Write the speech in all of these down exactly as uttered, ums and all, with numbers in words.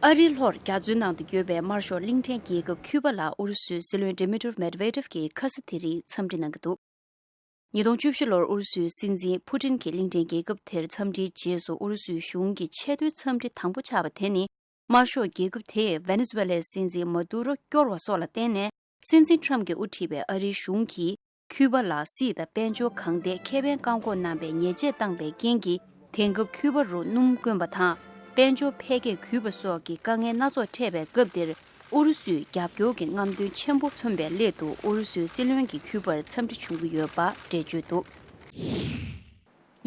ཨ་རིའི་ལྷོར་རྒྱ་མཚོའི་ནང་དུ་ཡོད་པའི་དམར་ཤོག་གླིང་ཕྲན་རྒྱལ་ཁབ་ཁྱུ་པ་ལ་ཨུ་རུ་སུའི་སྲིད་བློན་Dmitry Medvedev གྱིས་ཁ་ས་དེ་རིང་འཚམས་འདྲི་གནང་གི་འདུག། ཉིས་སྟོང་བཅུ་བཞི་ལོར་ཨུ་རུ་སུའི་སྲིད་འཛིན་ཕུ་ཏིན་གྱིས་གླིང་ཕྲན་རྒྱལ་ཁབ་དེར་འཚམས་འདྲིའི་རྗེས་སུ་ཨུ་རུ་སུའི་གཞུང་གི་ཆེས་མཐོའི་འཚམས་འདྲི་དང་པོ་ཆགས་པ་དེ་ནི། དམར་ཤོག་རྒྱལ་ཁབ་དེས་ཝེ་ནེ་ཛུ་ཝེ་ལའི་སྲིད་འཛིན་མ་དུ་རོ་སྐྱོར་བ་སོགས་ལ་བརྟེན་ནས། སྲིད་འཛིན་ཁྲམ་གྱིས་དབུ་ཁྲིད་པའི་ཨ་རིའི་གཞུང་གིས། ཁྱུ་པ་ལ་སྲིད་དང་དཔལ་འབྱོར་གང་ཐད་ཁེ་ཕན་བཀག་འགོག་གནང་བའི་ཉེས་ཆད་བཏང་པའི་རྐྱེན་གྱིས། དེང་སྐབས་ཁྱུ་པ་རུ་སྣུམ་དཀོན་པ་དང་། དཔལ་འབྱོར་འཕེལ་རྒྱས་གུད་པ་སོགས་ཀྱི་དཀའ་ངལ་སྣ་ཚོགས་འཕྲད་པའི་སྐབས་འདིར། ཨུ་རུ་སུས་རྒྱབ་སྐྱོར་གྱི་རྔམ་སྟོན་ཆེན་པོ་མཚོན་པའི་སླད་དུ། ཨུ་རུ་སུའི་སྲིད་བློན་གྱི་ཁྱུ་པར་འཚམས་འདྲི་བྱུང་གི་ཡོད་པ་འགྲེལ་བརྗོད་འདུག།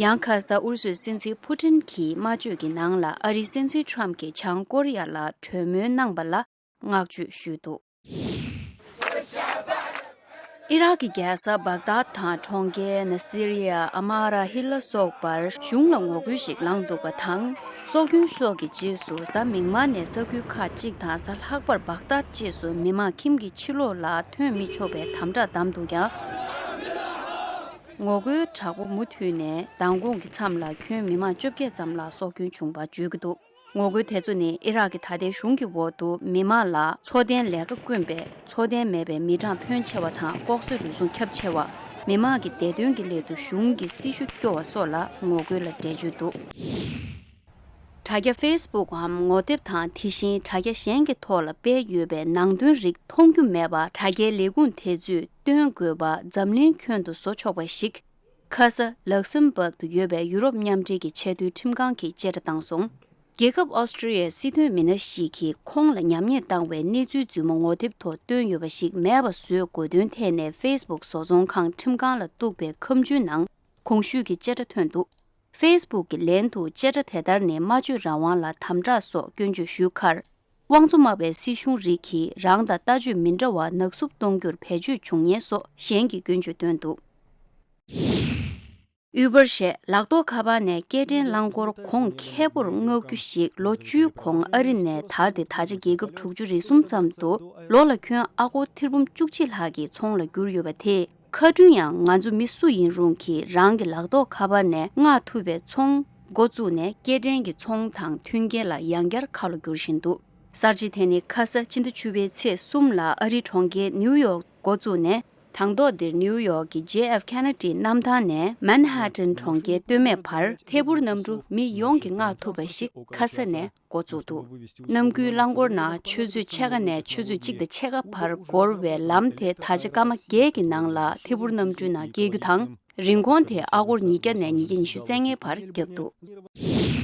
ཡང་ཁ་ས་ཨུ་རུ་སུའི་སྲིད་འཛིན་ཕུ་ཏིན་གྱིས་སྨྲ་བརྗོད་ཀྱི་ནང་ལ། ཨ་རིའི་སྲིད་འཛིན་ཁྲམ་གྱིས་བྱང་ཀོ་རི་ཡ་ལ་གྲོས་མོལ་གནང་པ་ལ་བསྔགས་བརྗོད་ཞུས་འདུག། ཨི་རག་གི་རྒྱལ་ས་བག་དཱད་དང་གྲོང་ཁྱེར་ནཱ་སི་རི་ཡ། ཨ་མ་ར་ཧི་ལ་སོགས་པར་གཞུང་ལ་ངོ་རྒོལ་ཞིག་ལངས་འདུག་པ་དང་། སྲོག་སྐྱོན་སོགས་ཀྱི་རྗེས་སུ་གཟའ་མིག་དམར་ནས་ས་ཁུལ་ཁག་ཅིག་དང་། གཟའ་ལྷག་པར་བག་དཱད་བཅས་སུ་མི་མང་ཁྱིམ་གྱི་ཕྱི་ལོགས་ལ་ཐོན་མི་ཆོག་པའི་དམ་དྲག་བསྡམས་འདུག་ཀྱང་། ངོ་རྒོལ་དྲག་པོ་མུ་མཐུད་ནས་མདང་དགོང་གི་མཚམས་ལ་ཁྱོན་མི་མང་བཅོ་བརྒྱད་ཙམ་ལ་སྲོག་སྐྱོན་བྱུང་བ་བརྗོད་ཀྱི་འདུག། ངོ་རྒོལ་དེ་ཚོ་ནི་ཨི་རག་གི་ད་ལྟའི་གཞུང་གི་འོག་ཏུ་མི་མང་ལ་འཚོ་རྟེན་ལས་ཀ་དཀོན་པས། འཚོ་རྟེན་མེད་པའི་མི་གྲངས་ཕོན་ཆེ་བ་དང་། ལྐོག་ཟ་རུལ་སུངས་ཁྱབ་ཆེ་བ། མི་མང་གི་བདེ་དོན་གྱི་སླད་དུ་གཞུང་གི་སྲི་ཞུ་སྐྱོ་བ་སོགས་ལ་ངོ་རྒོལ་ལ་འགྲེལ་བརྗོད་འདུག། དྲ་རྒྱ་ཕེ་སི་བུག་གམ་ངོ་དེབ་དང་། དེ་བཞིན་དྲ་རྒྱ་གཞན་གྱི་ཐོག་ལ་སྤེལ་ཡོད་པའི་ནང་དོན་རིགས་མཐོང་རྒྱུ་མེད་པ། དྲ་རྒྱའི་ལས་ཁུངས་དེ་ཚོས་སྟོན་དགོས་པ་འཛམ་གླིང་ཁྱོན་དུ་བཟོ་ཆོག་པ་ཞིག། ཁ་ས་ལག་སམ་བག་ཏུ་ཡོད་པའི་ཡུ་རོབ་མཉམ་འབྲེལ་གྱི་ཆེས་མཐོའི་ཁྲིམས་ཁང་གིས་བཅད་ཁྲ་བཏང་སོང་། རྒྱལ་ཁབ་ཨོ་སི་ཀྲི་ཡའི་སྲིད་དོན་མི་སྣ་ཞིག་གིས་ཁོང་ལ་ཉམས་ཉེས་བཏང་བའི་གནས་ཚུལ་རྫུན་མ་ངོ་དེབ་ཐོག་བཏོན་ཡོད་པ་ཞིག་མེད་པ་བཟོས་དགོས་དོན་ཐད་ནས་ཕེ་སི་བུག་བཟོ་ཚོང་ཁང་ཁྲིམས་ཁང་ལ་གཏུགས་པའི་ཁ་མཆུའི་ནང་གོང་ཞུས་ཀྱི་བཅད་ཁྲ་ཐོན་འདུག། ཕེ་སི་བུག་གི་ལན་དུ་བཅད་ཁྲ་དེ་ལྟར་ནི་སྨྲ་བརྗོད་རང་དབང་ལ་དམ་དྲག་སོགས་སྐྱོན་བརྗོད་ཞུས་ཁར། དབང་གཙོ་དམག་པའི་སྲིད་གཞུང་རིགས་ཀྱིས་རང་དང་ལྟ་སྤྱོད་མི་འདྲ་བ་ནག་བསུབ་གཏོང་རྒྱུར་བེད་སྤྱོད་བྱུང་ཉེན་སོགས་གཞན་གྱི་སྐྱོན་བརྗོད་བཏོན་འདུག། ཨུ་བར་ཞེས་ལག་ཐོགས་ཁ་པར་ནས་སྐྱེལ་འདྲེན་རླངས་འཁོར་གོང་ཁེ་པོར་མངགས་རྒྱུ་ཞིག་ལོ་བཅུའི་གོང་ཨ་རི་ནས་དར་ཏེ་ད་ཆ་རྒྱལ་ཁབ་དྲུག་ཅུ་རེ་གསུམ་ཙམ་དུ་ལོ་ལ་ཁྱོན་ཨ་སྒོར་ཐེར་འབུམ་བཅུ་གཅིག་ལྷག་གི་ཚོང་ལ་གྱུར་ཡོད་པ་དེས། ཁ་བྲུན་ཡང་ང་ཚོ་མི་སུ་ཡིན་རུང་གིས་རང་གི་ལག་ཐོགས་ཁ་པར་ནས་མངགས་ཐུབ་པའི་ཚོང་འགོ་བཙུགས་ནས། སྐྱེལ་འདྲེན་གྱི་ཚོང་དང་མཐུན་རྐྱེན་ལ་ཡང་བསྐྱར་ཁ་ལོ་བསྒྱུར་བཞིན་འདུག། གསར་བརྗེ་དེ་ནི་ཁ་ས་ཕྱི་ཟླ་བཅུ་པའི་ཚེས་གསུམ་ལ་ཨ་རིའི་གྲོང་ཁྱེར་ནིའུ་ཡོག་འགོ་བཙུགས་ནས། དང་ཐོག་འདིར་ནིའུ་ཡོག་གི་ཇེ་ཨེཕ་ཁེ་ནེ་ཌི་གནམ་ཐང་ནས་མན་ཧ་ཏན་གྲོང་ཁྱེར་སྟོད་སྨད་བར་ཐད་འཕུར་གནམ་གྲུ་མི་ཡོངས་ཀྱིས་མངགས་ཐུབ་པ་ཞིག་ཁ་ས་ནས་འགོ་བཙུགས་འདུག། གནམ་སྒུལ་རླངས་འཁོར་ནང་ཆུ་ཚོད་ཕྱེད་ཀ་ནས་ཆུ་ཚོད་གཅིག་དང་ཕྱེད་ཀ་བར་འགོར་བའི་ལམ་དེ་ད་ཆ་སྐར་མ་བརྒྱད་ཀྱི་ནང་ལ་ཐད་འཕུར་གནམ་གྲུའི་ནང་སྐྱེལ་རྒྱུ་དང་། རིན་གོང་དེ་ཨ་སྒོར་ཉིས་བརྒྱ་ནས་ཉིས་བརྒྱ་ཉི་ཤུ་རྩ་ལྔའི་བར་བརྒྱབ་འདུག།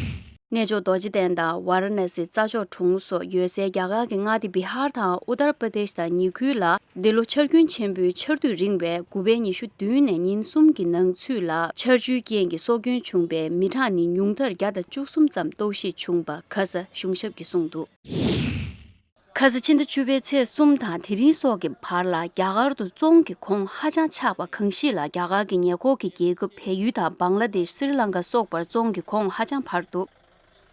གནས་མཆོག་རྡོ་རྗེ་གདན་དང་ཝཱ་ར་ཎ་སི་རྩྭ་མཆོག་གྲོང་སོགས་ཡོད་སའི་རྒྱ་གར་གྱི་མངའ་སྡེ་བི་ཧར་དང་ཨུ་ཏར་པར་དེཤ་དང་ཉེ་ཁུལ་ལ། འདི་ལོ་ཆར་རྒྱུན་ཆེན་པོའི་ཆར་དུས་རིང་བའི་དགུ་པའི་ཉི་ཤུ་བདུན་ནས་ཉིན་གསུམ་གྱི་ནང་ཚུད་ལ། ཆར་ཆུའི་རྐྱེན་གྱིས་སྲོག་སྐྱོན་བྱུང་བའི་མི་གྲངས་ནི་ཉུང་མཐར་བརྒྱ་དང་བཅུ་གསུམ་ཙམ་རྟོག་ཞིབ་བྱུང་བ་ཁ་ས་གཞུང་ཞབས་ཀྱིས་གསུངས་འདུག། ཁ་ས་ཕྱི་ཟླ་བཅུ་པའི་ཚེས་གསུམ་དང་དེ་རིང་སོགས་ཀྱི་བར་ལ་རྒྱ་གར་དུ་བཙོང་གི་གོང་ཧ་ཅང་ཆག་པ་གང་ཞིག་ལ། རྒྱ་གར་གྱི་ཉེ་འཁོར་གྱི་རྒྱལ་ཁབ་བལ་ཡུལ་དང་བང་ལ་དེཤ། སི་རི་ལང་ཀ་སོགས་པར་བཙོང་གི་གོང་ཧ་ཅང་འཕར་འདུག།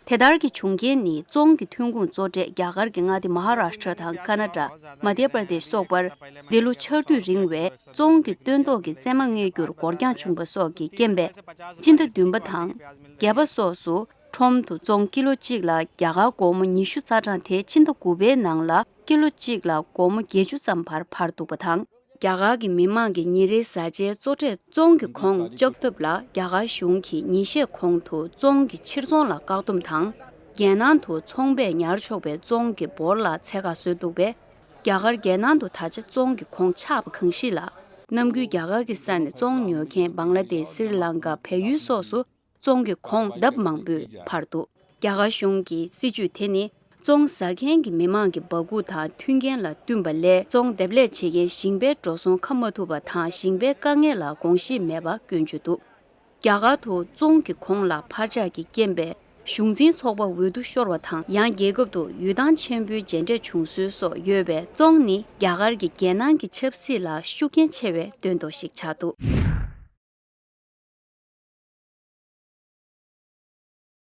དེ་ལྟར་གྱི་བྱུང་རྐྱེན་ནི་བཙོང་གི་ཐོན་ཁུངས་གཙོ་གྲས་རྒྱ་གར་གྱི་མངའ་སྡེ་མ་ཧ་རཱ་ཤ་ཊྲ་དང་ཀ་ན་ཊ། མ་དྷྱ་པྲ་དེཤ་སོགས་པར་འདི་ལོ་ཆར་དུས་རིང་བས་བཙོང་གི་སྟོན་ཐོག་གི་བཙས་མ་རྙེད་རྒྱུར་འགོར་འགྱངས་བྱུང་བ་སོགས་ཀྱི་རྐྱེན་པས། སྤྱི་ཟླ་བདུན་པ་དང་བརྒྱད་པ་སོགས་སུ་ཁྲོམ་དུ་བཙོང་ཀི་ལོ་གཅིག་ལ་རྒྱ་གར་སྒོར་མོ་ཉི་ཤུ་རྩ་གྲངས་དེ་ཕྱི་ཟླ་དགུ་པའི་ནང་ལ་ཀི་ལོ་གཅིག་ལ་སྒོར་མོ་བརྒྱད་ཅུ་ཙམ་བར་འཕར་འདུག་པ་དང་། རྒྱ་གར་གྱི་མི་མང་གི་ཉིན་རེའི་བཟའ་བཅའི་གཙོ་གྲས་བཙོང་གི་གོང་བཅག་ཐབས་ལ་རྒྱ་གར་གཞུང་གིས་ཉིན་ཤས་གོང་དུ་བཙོང་གི་ཕྱིར་ཚོང་ལ་བཀག་སྡོམ་དང་། རྒྱལ་ནང་དུ་ཚོང་པས་ཉར་ཆོག་པའི་བཙོང་གི་འབོར་ལ་ཚད་བཀག་བཟོས་འདུག་པས། རྒྱ་གར་རྒྱལ་ནང་དུ་ད་ཆ་བཙོང་གི་གོང་ཆག་པ་གང་ཞིག་ལ། ནམ་རྒྱུན་རྒྱ་གར་གྱི་ས་ནས་བཙོང་ཉོ་མཁན་བང་ལ་དེཤ། སི་རི་ལང་ཀ། བལ་ཡུལ་སོགས་སུ་བཙོང་གི་གོང་ལྡབ་མང་པོས་འཕར་འདུག། རྒྱ་གར་གཞུང་གི་སྲིད་ཇུས་དེ་ནི། བཙོང་ཟ་མཁན་གྱི་མི་མང་གི་འབག་འགུག་དང་མཐུན་རྐྱེན་ལ་བསྟུན་པ་ལས། བཙོང་འདེབས་ལས་བྱེད་མཁན་ཞིང་པའི་འགྲོ་སོང་ཁ་མ་ཐུབ་པ་དང་། ཞིང་པའི་དཀའ་ངལ་ལ་དགོངས་ཞེན་མེད་པ་སྐྱོན་བརྗོད་འདུག། རྒྱ་གར་དུ་བཙོང་གི་གོང་ལ་འཕར་ཆག་གི་རྐྱེན་པས། གཞུང་འཛིན་ཚོགས་པ་འོས་བསྡུ་ཤོར་བ་དང་། ཡང་རྒྱལ་ཁབ་ཏུ་ཡུལ་ཐང་ཆེན་པོའི་མཇལ་འཕྲད་བྱུང་སྲོལ་སོགས་ཡོད་པས། བཙོང་ནི་རྒྱ་གར་གྱི་རྒྱལ་ནང་གི་ཆབ་སྲིད་ལ་ཤུགས་རྐྱེན་ཆེ་བའི་དོན་དག་ཞིག་ཆགས་འདུག།